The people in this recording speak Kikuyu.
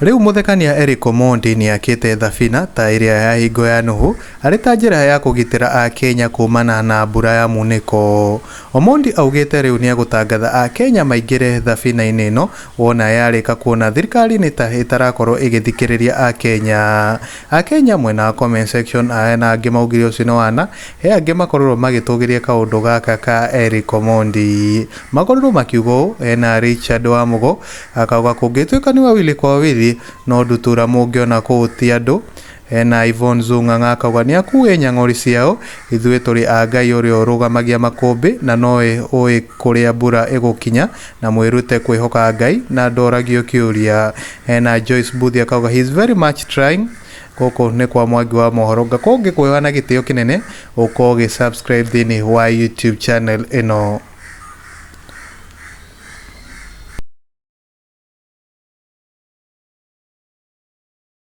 Rĩu mũthekania Eric Omondi nĩakĩte thabina ta ĩrĩa ya hingo ya Nuhu arĩ ta njĩra ya kũgitĩra Akenya kumana na mbura ya munĩko. Omondi augĩte rĩu nĩegũtangatha Akenya maingĩre thabina-inĩ ĩno wona yarĩka kuona thirikari nĩ ta ĩtarakorwo ĩgĩthikĩrĩria Akenya. Akenya mwena wa comment section aya na angĩ maugire ũcio nĩ wana, he angĩ makorirwo magĩtũgĩria kaũndũ gaka ka Eric Omondi. Makorirwo makiuga ũũ, hena Richard Wamũgo akauga kũngĩtuĩka nĩ wawili kwa wawili no ndutura mũngĩona kũu ti andũ. Hena Yvonne Zung'ang'a akauga nĩ akue nyang'ori ciao, ithuĩ tũrĩ a Ngai ũrĩa ũrũgamagia makũmbĩ na nowe ũĩ kũrĩa mbura ĩgũkinya na mwĩrute kwĩhoka Ngai na ndoragio kĩũria. Hena Joyce Mbuthi akauga he is very much trying. Gũkũ nĩ kwa Mwangi wa Mohoro, ngakorwo ngĩkwĩhoya na gĩtĩo kĩnene ũkorwo ũgĩ subscribe thĩinĩ wa YouTube channel ĩno.